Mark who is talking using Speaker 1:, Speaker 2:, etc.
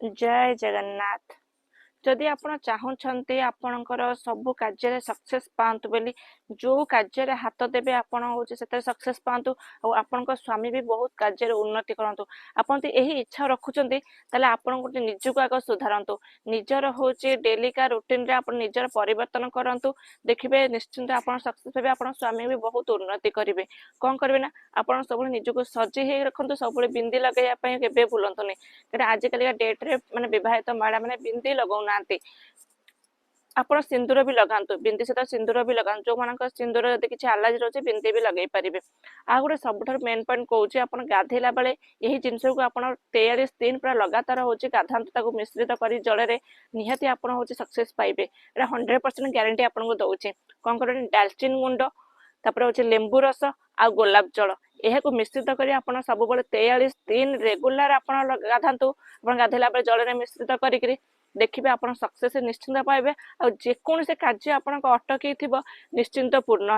Speaker 1: ଜୟ ଜଗନ୍ନାଥ। ଯଦି ଆପଣ ଚାହୁଁଛନ୍ତି ଆପଣଙ୍କର ସବୁ କାର୍ଯ୍ୟରେ ସକ୍ସେସ୍ ପାଆନ୍ତୁ ବୋଲି, ଯେଉଁ କାର୍ଯ୍ୟରେ ହାତ ଦେବେ ଆପଣ ହେଉଛି ସେଥିରେ ସକ୍ସେସ୍ ପାଆନ୍ତୁ ଆଉ ଆପଣଙ୍କ ସ୍ୱାମୀ ବି ବହୁତ କାର୍ଯ୍ୟରେ ଉନ୍ନତି କରନ୍ତୁ, ଆପଣ ଯଦି ଏହି ଇଚ୍ଛା ରଖୁଛନ୍ତି, ତାହେଲେ ଆପଣ ଗୋଟେ ନିଜକୁ ଆଗ ସୁଧାରନ୍ତୁ। ନିଜର ହେଉଛି ଡେଲିକା ରୁଟିନରେ ଆପଣ ନିଜର ପରିବର୍ତ୍ତନ କରନ୍ତୁ। ଦେଖିବେ, ନିଶ୍ଚିନ୍ତ ଆପଣ ସକ୍ସେସ୍ ହେବେ, ଆପଣଙ୍କ ସ୍ୱାମୀ ବି ବହୁତ ଉନ୍ନତି କରିବେ। କ'ଣ କରିବେ ନା, ଆପଣ ସବୁବେଳେ ନିଜକୁ ସଜେଇ ହେଇ ରଖନ୍ତୁ। ସବୁବେଳେ ବିନ୍ଦି ଲଗାଇବା ପାଇଁ କେବେ ଭୁଲନ୍ତୁନି, କାରଣ ଆଜିକାଲିକା ଡେଟ୍ରେ ମାନେ ବିବାହିତ ମହିଳାମାନେ ବିନ୍ଦି ଲଗାଉନାହାନ୍ତି। ଆପଣ ସିନ୍ଦୁର ବି ଲଗାନ୍ତୁ, ବିନ୍ଦି ସହିତ ସିନ୍ଦୁର ବି ଲଗାନ୍ତୁ। ଯେଉଁମାନଙ୍କ ସିନ୍ଦୁର ଯଦି କିଛି ଆଲର୍ଜି ରହୁଛି, ବିନ୍ଦି ବି ଲଗେଇ ପାରିବେ। ଆଉ ଗୋଟେ ସବୁଠାରୁ ମେନ୍ ପଏଣ୍ଟ କହୁଛି, ଆପଣ ଗାଧେଇଲା ବେଳେ ଏହି ଜିନିଷକୁ ଆପଣ 43 ଦିନ ପୁରା ଲଗାତାର ହେଉଛି ଗାଧାନ୍ତୁ ତାକୁ ମିଶ୍ରିତ କରି ଜଳରେ। ନିହାତି ଆପଣ ହେଉଛି ସକ୍ସେସ୍ ପାଇବେ। ଏଇଟା 100% ଗ୍ୟାରେଣ୍ଟି ଆପଣଙ୍କୁ ଦେଉଛି। କ'ଣ କରିବେ? ଡାଲଚିନି ଗୁଣ୍ଡ, ତାପରେ ହେଉଛି ଲେମ୍ବୁ ରସ ଆଉ ଗୋଲାପ ଜଳ, ଏହାକୁ ମିଶ୍ରିତ କରି ଆପଣ ସବୁବେଳେ 43 ଦିନ ରେଗୁଲାର ଆପଣ ଗାଧାନ୍ତୁ। ଆପଣ ଗାଧେଇଲା ପରେ ଜଳରେ ମିଶ୍ରିତ କରିକିରି ଦେଖିବେ, ଆପଣ ସକ୍ସେସ୍ ନିଶ୍ଚିନ୍ତ ପାଇବେ ଆଉ ଯେକୌଣସି କାର୍ଯ୍ୟ ଆପଣଙ୍କ ଅଟକି ଥିବ, ନିଶ୍ଚିନ୍ତ ପୂର୍ଣ୍ଣ।